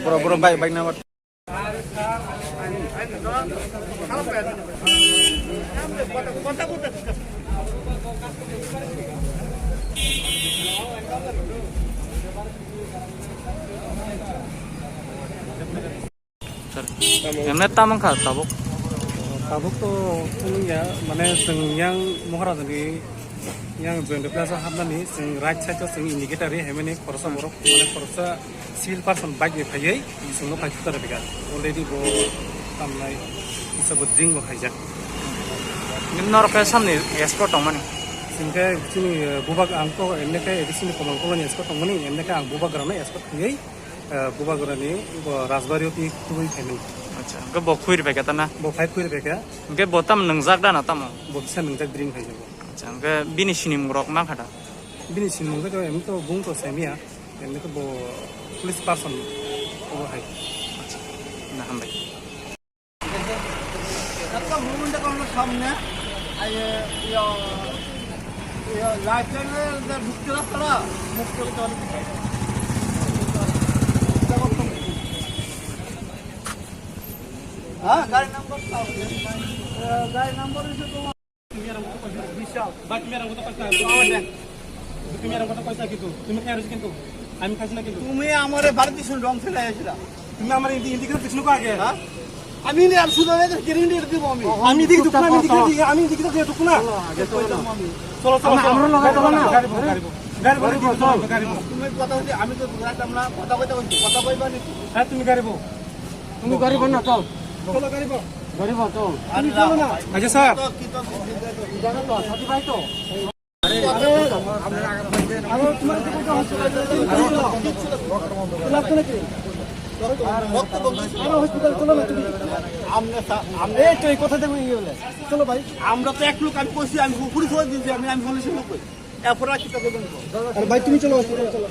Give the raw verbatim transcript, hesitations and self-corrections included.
Bro, bro, bike, bike number. Sir, emne tamang kha tabuk? Tabuk to phunukya, mane chwng yang Maharajani yang joint place o hapnani chwng right side o chwng indicator ri hemani khoroksa borok, mane khoroksa civil person bike bai phaiwi chwngno phai thukjak rwkha. Already bo tamnai kisa bo drink bo khaijak. Norok khe samni escort tongmani? Chwng khe chini, eh, bubak ang to emne khe A D C ni Komal Koloni escort tongmani, emne khe ang bubak rokno escort khaiwi, eh, bubak rokni bo Rajbari o twi khubui khaimani. Acha, hwnkhe bo khui rwbaikha ta na? Bo phai khui rwbaikha. Hwnkhe bo tam nwngjak da na tamo? Bo kisa nwngjak drink khaijak bo. Acha, hwnkhe bini sinimung rok mankha da? Bini sinimung khe to emne to bung to semiya, emne khe bo police person obo hai. Acha, na hambai. একটা মুভমেন্ট করার সামনে, এই, ইয়া, ইয়া, লাইফ লাইনের যে ঢুকতে রাস্তাটা, মুখ করে চলে। হ্যাঁ, গাড়ি নাম্বার দাও। গাড়ি নাম্বার হচ্ছে তোমার। তুমি এরকম কথা কইছো, বিশাল। ভাই, তুমি এরকম কথা কইছো না। তুমি এরকম কথা কইছো না কিন্তু। তুমি খাই রয়েছো কিন্তু। আমি খাইছি না কিন্তু। তুমি আমারে বাড়িতে শুনে রং ফেলে আসছিলা। তুমি আমার ইন্ডি-, ইন্ডিকেটর দিছো না আগে? হ্যাঁ? আমি ইন্ডি-, আমি শুধু আমি গ্রিন ইন্ডিকেটর দিব আমি। আমি ইন্ডিকেটর দিব না, আমি ইন্ডিকেটর দিব না, আমি ইন্ডিকেটর দিব না। চলো, চলো, চলো। আমরা লাগাই দেবো না। গাড়ি বল, গাড়ি বল। গাড়ি বল, গাড়ি বল, চল। গাড়ি বল। তুমি কথা হচ্ছে, আমি তো রাখতাম না, কথা কইতে কইছি, কথা কইবা নি? হ্যাঁ, তুমি গাড়ি বল। তুমি গাড়ি বল না, চল। চলো, গাড়ি বল। গাড়ি বল, চল। আরে তুমি চলো না। আচ্ছা, স্যার। জানো তো, সাথী ভাই তো। আরে, আরে, তোমার কি বলতে হসপিটাল লাগতো নাকি? আরে, হসপিটাল চলো না তুমি। আমরা সা-, আমরা এই তো এই কথা দেখো, ইয়ে বলে। চলো ভাই। আমরা তো এক লোক, আমি কইছি, আমি পুলিশ হয়ে দিয়েছি, আমি, আমি পুলিশের লোক কই। এরপরে আর কি তাকে বলবো? আরে ভাই, তুমি চলো, হসপিটাল চলো।